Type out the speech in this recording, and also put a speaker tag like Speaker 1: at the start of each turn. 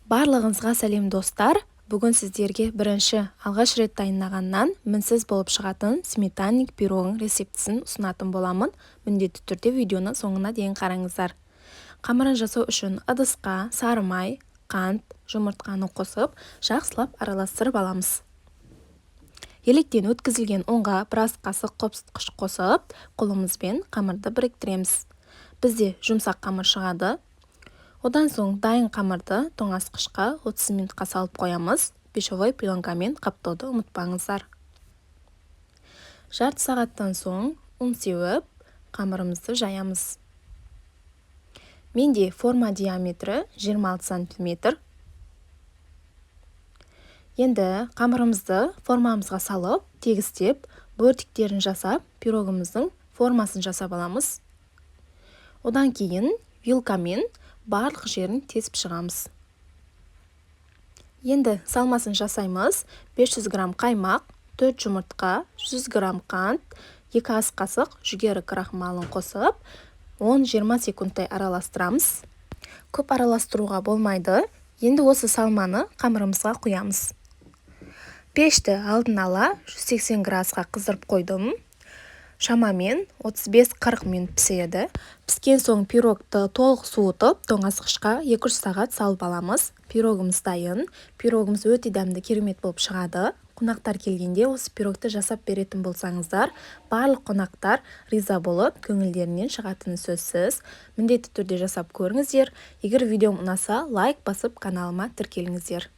Speaker 1: Барлығыңызға сәлем, достар! Бүгін сіздерге бірінші алғаш рет дайындағаннан мінсіз болып шығатын сметанник пирогының рецептісін ұсынатын боламын. Міндетті түрде видеоны соңына дейін қараңыздар. Қамырын жасау үшін ыдысқа сары май, қант, жұмыртқаны қосып, жақсылап араластырып аламыз. Електен өткізілген ұнға біраз қасық қопсытқыш қосып, қолымызбен қамырды біріктіреміз. Бізде жұмсақ қамыр шығады. Одан соң дайын қамырды тоңазытқышқа 30 минутқа салып қоямыз. Пищевой пленкамен қаптауды ұмытпаңыздар. Жарты сағаттан соң ұн сеуіп, қамырымызды жаямыз. Менде форма диаметрі 26 сантиметр. Енді қамырымызды формамызға салып, тегістеп, бортиктерін жасап, пирогымыздың формасын жасап аламыз. Одан кейін вилкамен барлық жерін тесіп шығамыз. Енді салмасын жасаймыз. 500 грамм қаймақ, 4 жұмыртқа, 100 грамм қант, 2 ас қасық жүгері крахмалын қосып, 10-20 секундтай араластырамыз. Көп араластыруға болмайды. Енді осы салманы қамырымызға құямыз. Пешті алдын ала 180 градусқа қыздырып қойдым. Шамамен 35-40 минут піседі. Піскен соң пирогты толық суытып, тоңазытқышқа 2-3 сағат салып аламыз. Пирогымыз дайын. Пирогымыз өте дәмді, керемет болып шығады. Қонақтар келгенде осы пирогты жасап беретін болсаңыздар, барлық қонақтар риза болып, көңілдерінен шығатыны сөзсіз. Міндетті түрде жасап көріңіздер. Егер видеом ұнаса, лайк басып, каналыма тіркеліңіздер.